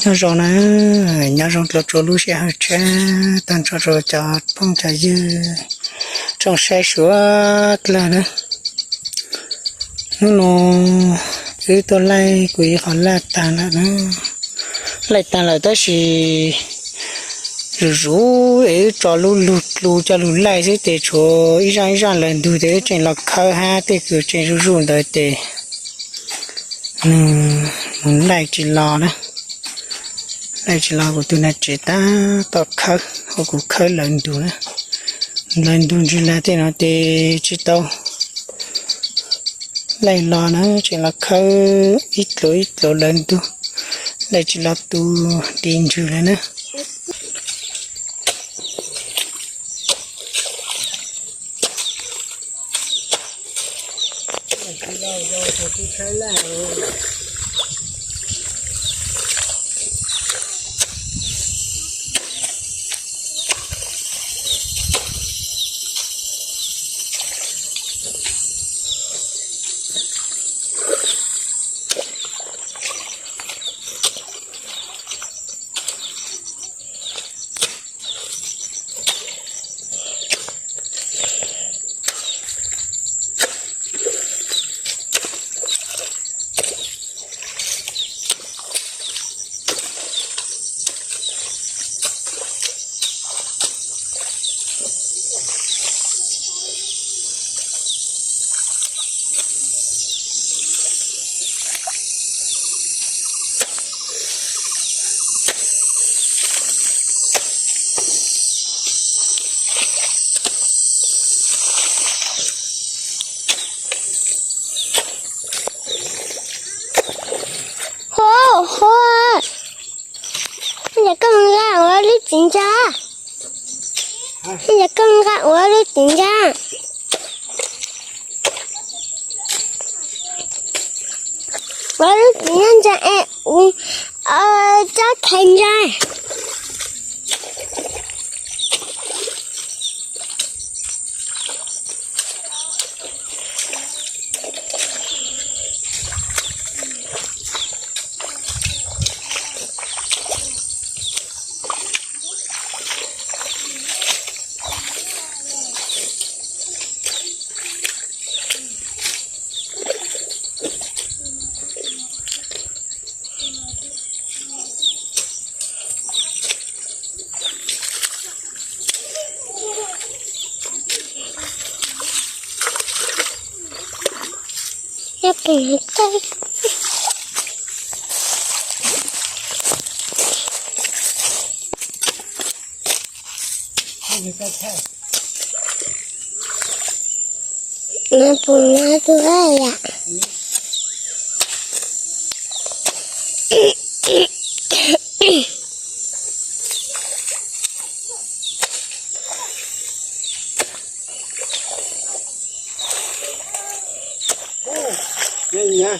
Nyob zoo na, nyob zoo dua rau lub sij hawm tshiab tag nrho rau cov phooj cov ywg tsoom saib sawv daws na. Hnub no wb tuaj laij kuv ib qho laj tag lawm na. Laij tag lawm tab sis zuj zus es wb tso lub lug dlu coj lug laij xwb ces tshuav ib zaaj ib zaaj lawv ntug ces wb tseem los khawb hab tej kws tseem zuj zus ntawd ces nws mus laij tsis los na. Laij tsis los kuv tus niam tsev tab tom khawb, ua kuv khawb lawv ntug na. Lawv ntug ntsws lag tej no ces tsis tau laij los na, tseem los khawb ib dluav ib dluav lawv ntug, laij tsis los tu di ntsws lawm na. Hua, hua, yog koj nqa ua lub txiv ntsa, yog koj nqa ua lub txiv ntsa, ua lub txiv ntsa es ua tsob thaiv ntsa. Nws pum nws tus yam.